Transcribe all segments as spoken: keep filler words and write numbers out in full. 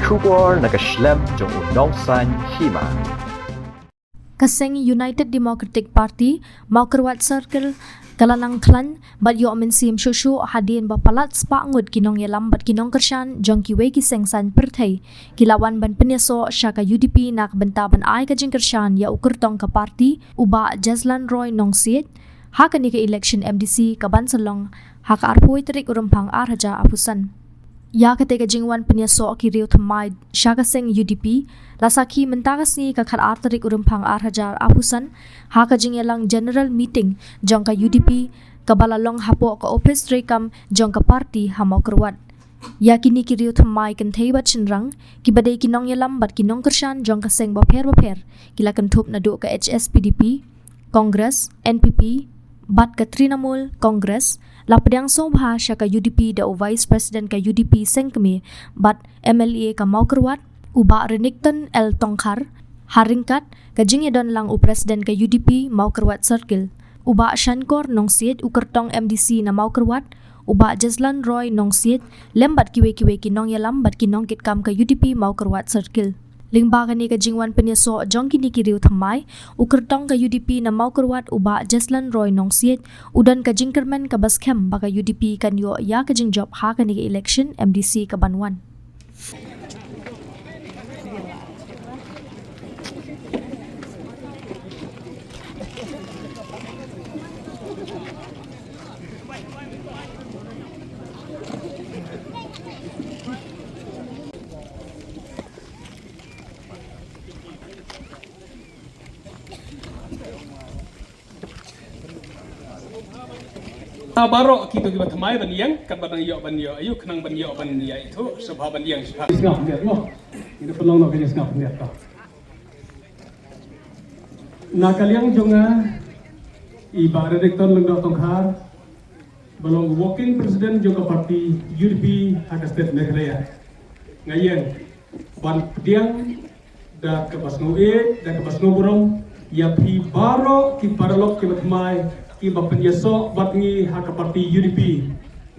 Khubor na ka shlem jong u nongsan hima. Ka seng United Democratic Party, Mawkyrwat Circle, ka la nang khlaiñ bad ïoh mynsiem shuh shuh hadien ba palat spah ngut ki nongïalam bad ki nongkyrshan jong kiwei ki seng saiñ pyrthei ki la wan ban pynïasoh sha ka U D P na ka bynta ban ai ka jingkyrshan ïa u kyrtong ka party, u Bah Jaslan Roy Nongsiej, ha kane ka election M D C ka ban sa long ha ka arphew tarik u Rymphang ar hajar arphew san. Ïa kata ka jingwan pynïasoh ki riew thymmai sha ka seng U D P la sakhi mynta ka sngi ka khatar tarik u Rymphang ar hajar arphew san ha ka jingïalang general meeting jong ka U D P kaba la long hapoh ka ophis treikam jong ka party ha Mawkyrwat. Ïa kine ki riew thymmai kynthei bad shynrang kiba dei ki nongïalam bad ki nongkyrshan jong ka seng bapher bapher ki la kynthup naduh ka H S P D P, Congress, N P P, bad ka Trinamool Congress, la pdiang sngewbha sha ka U D P da u Vice President ka U D P seng kmie bad M L A ka Mawkyrwat, u Bah Renikton L Tongkhar, ha ryngkat ka jingïadon lang u President ka U D P Mawkyrwat Circle, u Bah Shankor Nongsiej u kyrtong M D C na Mawkyrwat, u Bah Jaslan Roy Nongsiej, lem bad kiwei kiwei ki nongïalam bad ki nongkitkam ka U D P Mawkyrwat Circle. Lyngba kane ka jingwan pynïasoh jong kine ki riew thymmai, u kyrtong ka U D P na Mawkyrwat u Bah Jaslan Roy Nongsiej, u don ka jingkyrmen kaba skhem ba ka U D P kan ïoh ïa ka jingjop ha kane ka election M D C ka ban wan. Ah, baroh kito kiba thymmai ban ïeng, katba dang ïoh ban ïoh, aïu khnang ban ïoh ban ïa ithuh, sngewbha ban ïeng sngap. Sngap biang mo. Ina pynlong noh ka sngap biang to. Na ka liang jong nga, i Bah Renikton Lyngdoh Tongkhar, ba long working president jong ka party U D P ha ka state Meghalaya. Nga ïeng ban pdiang da kaba sngewieit, da kaba sngewburom ïa phi baroh ki paralok kiba thymmai kiba pynïasoh bad ngi ha ka party U D P.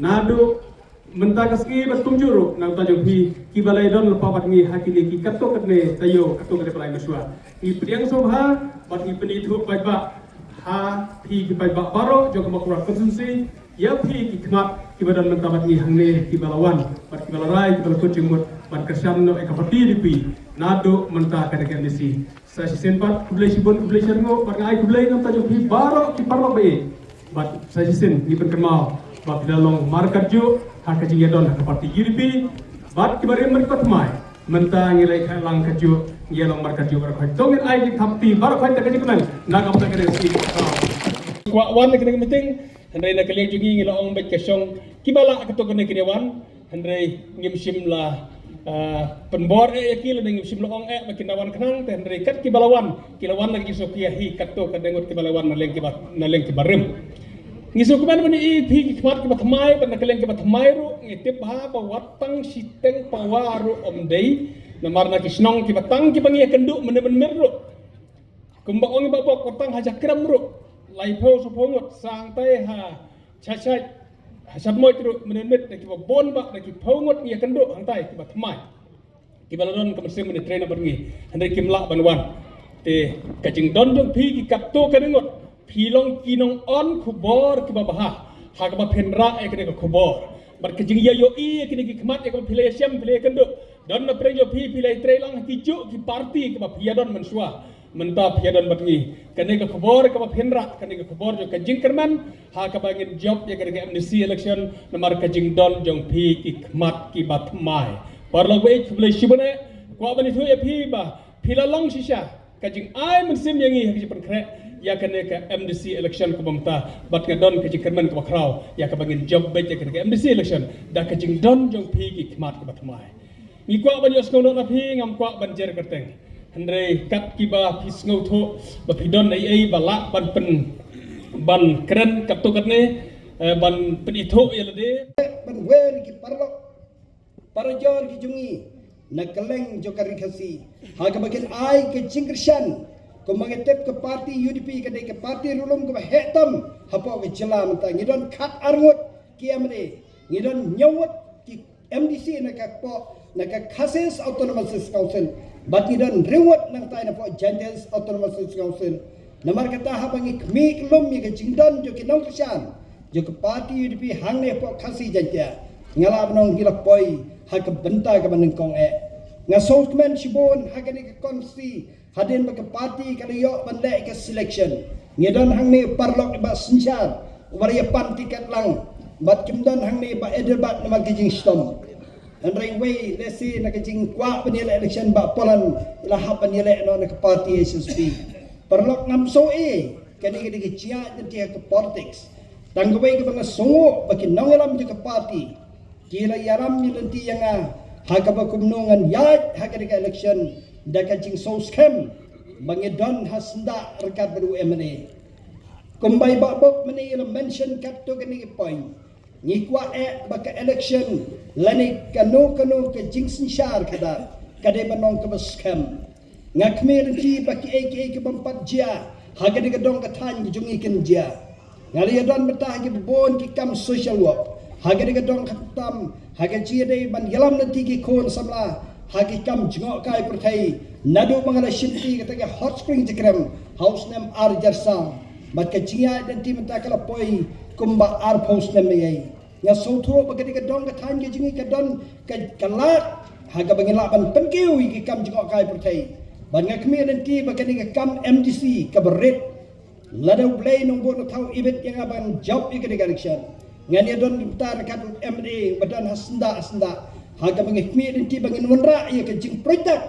Naduh mynta ka sngi bad kumjuh ruh na ka bynta jong phi kiba la ïadon lypa bad ngi ha kine ki katto katne taïew, katto katne pynlait mynshuwa. Ngi pdiang sngewbha bad ngi pynithuh paidbah ha phi ki paidbah baroh jong ka Mawkyrwat constituency, ïa phi ki khmat kiba don mynta bad ngi hangne, kiba la wan bad kiba la rai, kiba la kut jingmut ban kyrshan noh ïa ka party U D P naduh mynta ka dei ka M D C. Sa shisien pat khublei shibun, khublei shibun bad nga ai khublei na ka bynta jong phi baroh ki paralok ba ïeit. Bad sa shisien ngi pynkynmaw ba phi la long markatjuh ha ka jingïadon ha ka party U D P. Bad kiba rim bad kiba thymmai, mynta ngi la ïakhun lang katjuh, ngi ïa long markatjuh baroh khoit. To ngin ai jingthap kti baroh khoit da ka jingkmen na ka bynta ka dei. Kwah wan na kane ka meeting, hynrei na ka liang jong ngi ngi la ong beit ka shong kiba lah katto katne kin ïa wan, hynrei ngim shym la, ah, pynbor eh ïa ki lane ngim shym la ong eh ba kin da wan khnang te, hynrei kat kiba la wan, ki la wan na ka jingsngewkhia hi katto katne ngut kiba la wan na liang kiba, na liang kiba rim. Ngi sngewkmen ban ïohi phi ki khmat kiba thymmai, bad na ka liang kiba thymmai ruh ngi tip bha ba wat tang shiteng pawa ruh ym dei, namar na ki shnong kiba tang kiba ngi ïakynduh mynne mynmiet ruh, kumba ong i Bah Bok, wat tang ha Jakrem ruh laiphew sawphew ngut, sa hangtai ha Chachai, ha Chatmoit ruh mynne mynmiet da kiba bun bah da ki phew ngut ngi ïakynduh hangtai kiba thymmai, kiba la don ka mynsiem ban ïatrei noh bad ngi, hynrei kim lah ban wan. Te ka jingdon jong phi ki katto katne ngut, phi long ki nong ong khubor kiba bha ha kaba phin rah ïa kane ka khubor. Bad ka jingïaïohi ïa kine ki khmat ïa kaba phi la ïashem, phi la ïakynduh, don na pdeng jong phi, phi la ïatrei lang ha kijuh ki party kiba phi ïadon mynshuwa. Mynta phi ïadon bad ngi. Kane ka khubor kaba phin rah, kane ka khubor jong ka jingkyrmen ha kaba ngin jop ïa kane ka M D C election namar ka jingdon jong phi ki khmat kiba thymmai. Paralok ba ïeit, khublei shibun eh. Kwah ban ïathuh ïa phi ba phi la long shisha ka jingai mynsiem ïa ngi ha ka jingpynkhreh ïa kane ka M D C election kaba mynta, bad nga don ka jingkyrmen kaba khraw ïa kaba ngin jop beit ïa kane ka M D C election da ka jingdon jong phi ki khmat kiba thymmai. Ngi kwah ban ïohsngew noh na phi, ngam kwah ban jer kyrteng. Hynrei kat kiba phi sngewthuh ba phi don ei ei ba lah ban pyn, ban kren katto katne, eh, ban pynithuh ïa lade. Ban wer ki paralok, parajor ki jong ngi na kylleng jong ka Ri Khasi ha kaba kin ai ka jingkyrshan. Kumba ngi tip ka party U D P ka dei ka party ruh lum kaba heh tam hapoh ka jylla mynta. Ngi don khatar ngut ki M L A, ngi don hynñiew ngut ki M D C na ka pok na ka Khasi Autonomous District Council, bad ngi don riewut nangtai na pok Jaintia Autonomous District Council. Namar kata haba ngi khmih khlum ïa ka jingdon jong ki nongkyrshan jong ka party U D P hangne pok Khasi Jaintia, nga lah ban ong ngi la poi ha ka bynta kaba nyngkong eh. Nga sngewkmen shibun ha kane ka constituency, hadien ba ka party ka la ïoh ban leh ka selection. Ngi don hangne paralok i Bah Synshar, uba la ïa pan tiket lang, bad kim don hangne Bah Adelbert namar ka jingshitom. Hynrei wei lehse na ka jingkwah ban ïaleh election Bah Polan i la hap ban ïaleh noh na ka party H S P. Paralok, ngam sngew eh kane ka dei ka jingïaid lynti ha ka politics. Tang kawei kaba nga sngew ba ki nongïalam jong ka party ki la ïalam ïa lynti ïa nga ha kaba kumno ngan ïaid ha kane ka election da ka jingsngewskhem ba ngi don ha syndah ryngkat bad u M N A. Kumba i Bah Bok mynne i la mention katto katne ki point, ngi kwah eh ba ka election lane kano kano ka jingsynshar khadar ka dei ban long kaba skhem. Nga khmih lynti ba kiei kiei ki bym pat jia ha kane ka dong ka thaiñ ka jong ngi kin jia. Nga la ïadon bynta ha kiba bun ki kam social work ha kane ka dong khamtam ha ka jingïadei ban ïalam lynti ki khun samla ha ki kam jngohkai pyrthei. Naduh ba nga la shim kti kata ka Hot Spring Jakrem ha u snem ar hajar saw, bad ka jingïaid lynti mynta ka la poi kumba arphew snem ïa. Nga sngewthuh ba kane ka dong ka thaiñ ka jong ngi ka don ka, ka lad ha kaba ngi lah ban pynkiew ïa ki kam jngohkai pyrthei. Bad nga khmih lynti ba kane ka kam M D C kaba rit, lada U Blei Nongbuh Nongthaw ibit ïa nga ban jop ïa kane ka election, ngan ïadon bynta ryngkat u M N A ba don ha syndah ha syndah ha kaba ngi khmih lynti ba ngin wanrah ïa ka jingpyrshah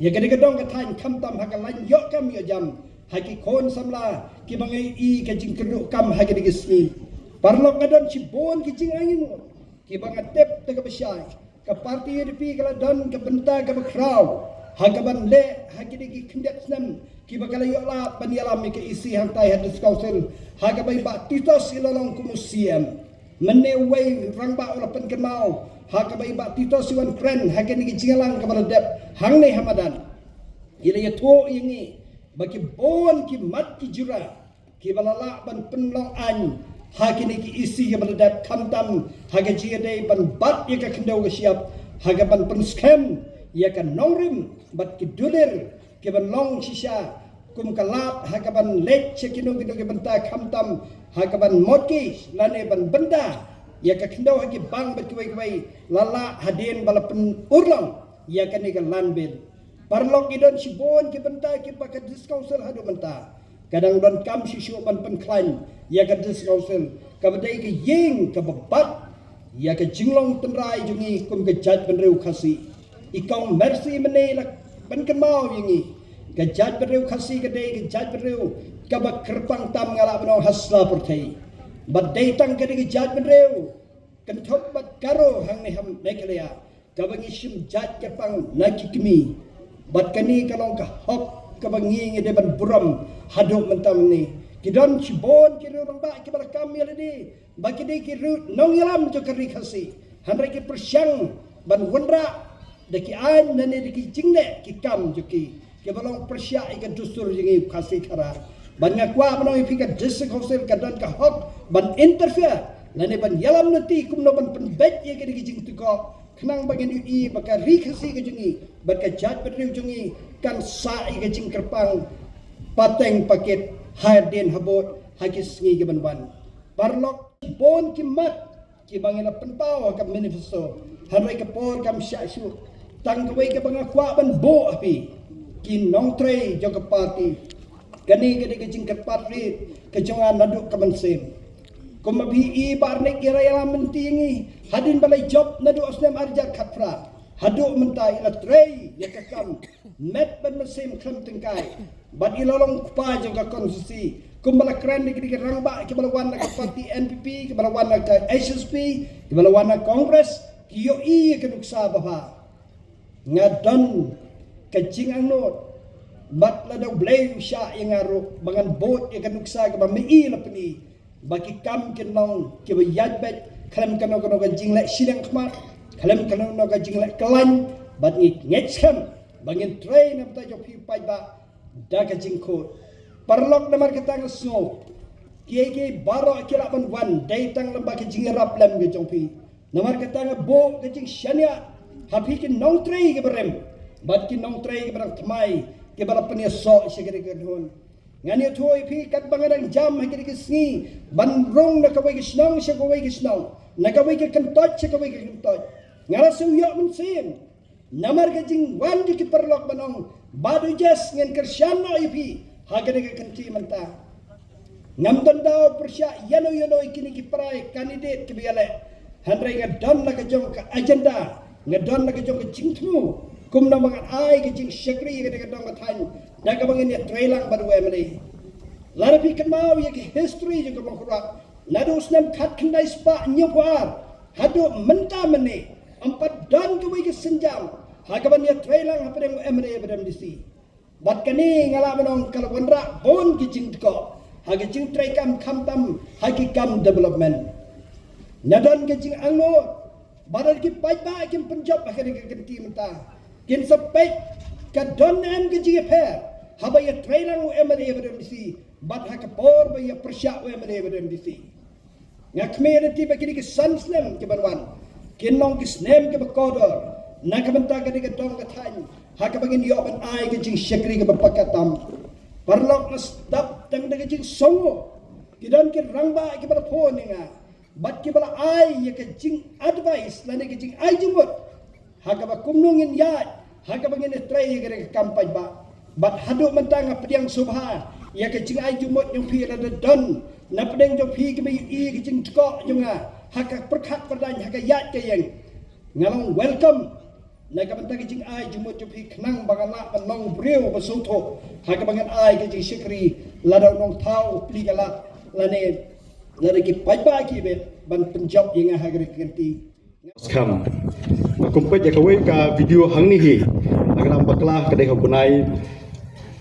ïa kane ka dong ka thaiñ khamtam ha ka lain ïoh kam ïoh jam ha ki khun samla kiba ngi ïohi ka jingkyrduh kam ha kine ki sngi. Paralok, nga don shibun ki jingangnud kiba nga tip da kaba shai. Ka party U D P ka la don ka bynta kaba khraw ha kaban leh ha kine ki khyndiat snem kiba ka la ïoh lad ban ïalam ïa ka E C hangtai ha District Council ha kaba i Bah Titos i la long kum u C M. Mynne uwei u rangbah u la pynkynmaw ha kaba i Bah Titos i wan kren ha kine ki jingïalang kaba la dep hangne ha madan. I la ïathuh ïa ngi ba ki bun ki mat ki jura kiba la lah ban pynlong aiñ ha kine ki E C kiba la dep, khamtam ha ka jingïadei ban bat ïa ka khyndew ka shyiap ha kaban pynskhem ïa ka nongrim bad ki dulir kiban long shisha kum ka lad ha kaban leit sha kino kino ki bynta, khamtam ha kaban mortgage lane ban bynta ïa ka khyndew ha ki bank bad kiwei kiwei, la lah hadien ba la pynurlong ïa kane ka land bill. Paralok, ngi don shibun ki bynta kiba ka District Council haduh mynta ka dang donkam shisha ban pynkhlaiñ ïa ka District Council kaba dei ka ïing kaba bat ïa ka jinglong tynrai jong ngi kum ka jaitbynriew Khasi. I Kong Mercy mynne i la pynkynmaw ïa ngi, ka jaitbynriew Khasi ka dei ka jaitbynriew kaba kyrpang tam, nga lah ban ong, ha sla pyrthei. Bad dei tang ka dei ka jaitbynriew kynthup bad Garo hangne ha Meghalaya kaba ngi shim jait kyrpang na ki kmie. Bad kane ka long ka hok kaba ngi ngi dei ban burom haduh mynta mynne. Ki don shibun ki riew rangbah kiba la kam ïa lade ba ki dei ki riew nongïalam jong ka ri Khasi, hynrei ki pyrshang ban wanrah da ki aiñ lane da ki jingleh ki kam jong ki kiba long pyrshah ïa ka dustur jong ngi u Khasi Khara. Bad nga kwah ban ong ïa phi, ka District Council ka don ka hok ban interfere lane ban ïalam lynti kumno ban pynbeit ïa kine ki jingtyrkhong khnang ba ngin ïohi ba ka ri Khasi ka jong ngi bad ka jaitbynriew jong ngi kan sah ïa ka jingkyrpang pateng pakit, hadien habud, ha ki sngi kiban wan. Paralok, bun ki mat kiba ngi la pynpaw ha ka manifesto, hynrei ka por kam shah shuh. Tang kawei kaba nga kwah ban buh ha phi ki nongtrei jong ka party. Kane ka dei ka jingkyrpad rit ka jong nga naduh ka mynsiem. Kumba phi i, Bah Rnick i la ïalam lynti ïa ngi hadien ba la jop naduh u snem ar hajar khatphra haduh mynta, i la trei ïa ka kam met bad mynsiem khlem tyngkai. Bad i la long u kpa jong ka constituency. Kumba la kren da ki rangbah kiba la wan na ka party N P P, kiba la wan na ka H S P, kiba la wan na Congress, ki ïohi ïa ka nuksa babha. Nga don ka jingangnud bad lada U Blei u shah ïa nga ruh ba ngan bud ïa ka nuksa kaba ma-i la pyni ba ki kam kin long kiba ïaid beit khlem kano kano ka jingleh shiliang khmat, khlem kano kano ka jingleh kyllaiñ. Bad ngi ngeit skhem ba ngin trei na bynta jong phi paidbah da ka jingkhuid. Paralok, namar kata nga sngew kiei kiei baroh ki lah ban wan dei tang lyngba ka jingïarap lem ka jong phi. Namar kata nga buh ka jingshaniah ha phi ki nongtrei kiba rim bad ki nongtrei kiba dang thymmai kiba la pynïasoh sha kane ka kynhun. Ngan ïathuh ïa phi katba nga dang jam ha kine ki sngi ban rung na kawei ka shnong sha kawei ka shnong, na kawei ka kyntoit sha kawei ka kyntoit. Nga la shu ïoh mynsiem namar ka jingwan jong ki paralok ban ong, Bah Dujesh, ngin kyrshan noh ïa phi ha kane ka kynti mynta. Ngam don daw pyrshah ïano ïano ïa kine ki para candidate kiba ïaleh, hynrei nga don la ka jong ka agenda, nga don la ka jong ka jingthmu kumno ba ngan ai ka jingshakri ïa kane ka dong ka thaiñ da kaba ngin ïatreilang bad u M L A. Lada phi kynmaw ïa ka history jong ka Mawkyrwat, naduh u snem khatkhyndai spah hynñiewphew ar haduh mynta mynne, ym pat don kawei ka sienjam ha kaban ïatreilang hapdeng u M L A bad M D C. Bad kane nga lah ban ong ka la wanrah bun ki jingdkoh ha ki jingtreikam, khamtam ha ki kam development. Na don ka jingangnud ba lada ki paidbah kim pynjop ha kane ka kynti mynta, kin sa peit ka don ne em ka jingïapher haba ïatreilang u M L A bad M D C bad ha ka por ba ïapyrshah u M L A bad M D C. Nga khmih lynti ba kine ki san snem kiban wan kin long ki snem kiba kordor na ka bynta kane ka dong ka thaiñ ha kaba ngin ïoh ban ai ka jingshakri kaba paka tam. Paralok, nga sdang tang da ka jingsngew. Ki don ki rangbah kiba la phone ïa nga bad kiba la ai ïa ka jingadvice lane ka jingai jingmut ha kaba kumno ngin ïaid ha kaba ngin ïatrei ïa ka kam paidbah. Bad haduh mynta nga pdiang sngewbha ïa ka jingai jingmut jong phi lada don na pdeng jong phi kiba ïohi ïa ka jingdkoh jong nga ha ka pyrkhat pyrdaiñ, ha ka ïaid ka ïeng. Nga long welcome na ka bynta ka jingai jingmut jong phi khnang ba ngan lah ban long briew ba sngewthuh ha kaba ngan ai ka jingshakri lada u nongthaw u plie ka lad lane lada ki paidbah ki bit ban pynjop ïa nga ha ka kynti. Skhem. Nga kum peit ïa kawei ka video hangne hi. Nga ram bakla ka dei ha u bnai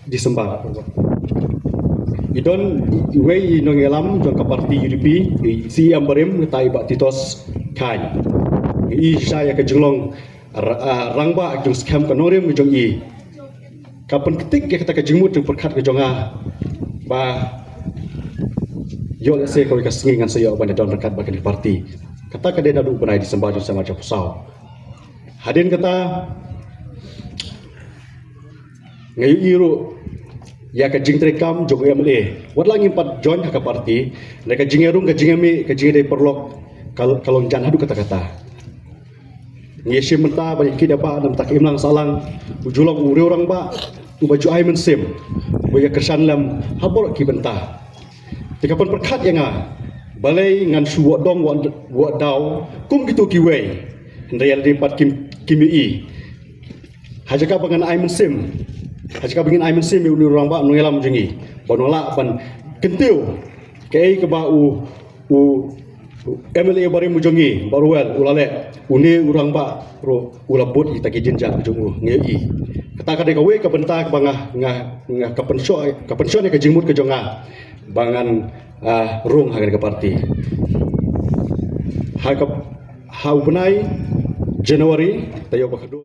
December. I don iwei i nongïalam jong ka party U D P, i C E M barim, kata i Bah Titos Chyne. I sha ïa ka jinglong ra-, ah, rangbah jong skhem ka nongrim jong i. Ka pynktik ïa kata ka jingmut jingpyrkhat ka jong nga ba ïoh lehse kawei ka sngi ngan sa ïoh ban ïadon ryngkat bad kane ka party. Kata ka dei naduh u bnai December jong u snem arhajar arphew saw. Hadien kata nga ïohi ruh ïa ka jingtreikam jong u M L A. Wat la ngim pat join ha ka party, hynrei ka jingïarung, ka jingïamih, ka jingïadei paralok ka, ka long jan haduh katta katta. Ngi ïashim bynta ba ïa ki da ba na ka bynta ka imlang sahlang, u ju long u riew rangbah uba ju ai mynsiem, uba ïakyrshan lem ha baroh ki bynta. Te ka pynpyrkhat ïa nga, balei ngan shu wad dong wad, wad daw kum kito kiwei. Hynrei ïa lade pat kim, kim ïohi. Ha jaka ba ngan ai mynsiem, ha jaka ba ngin ai mynsiem ïa une u rangbah nongïalam jong ngi, ba un lah ban kyntiew kaei kaba u, u, u M L A barim u jong ngi, Bah Ruwel, u la leh. Une u rangbah ruh u la bud ïa kita ki jynjar jong u, ngi ïohi. Kata ka dei kawei ka bynta kaba nga, nga, nga ka pynshoi, ka pynshoi ïa ka jingmut ka jong nga ba ngan, ah, rung ha kane ka party. Ha ka, ha u bnai January taïew ba khatduh.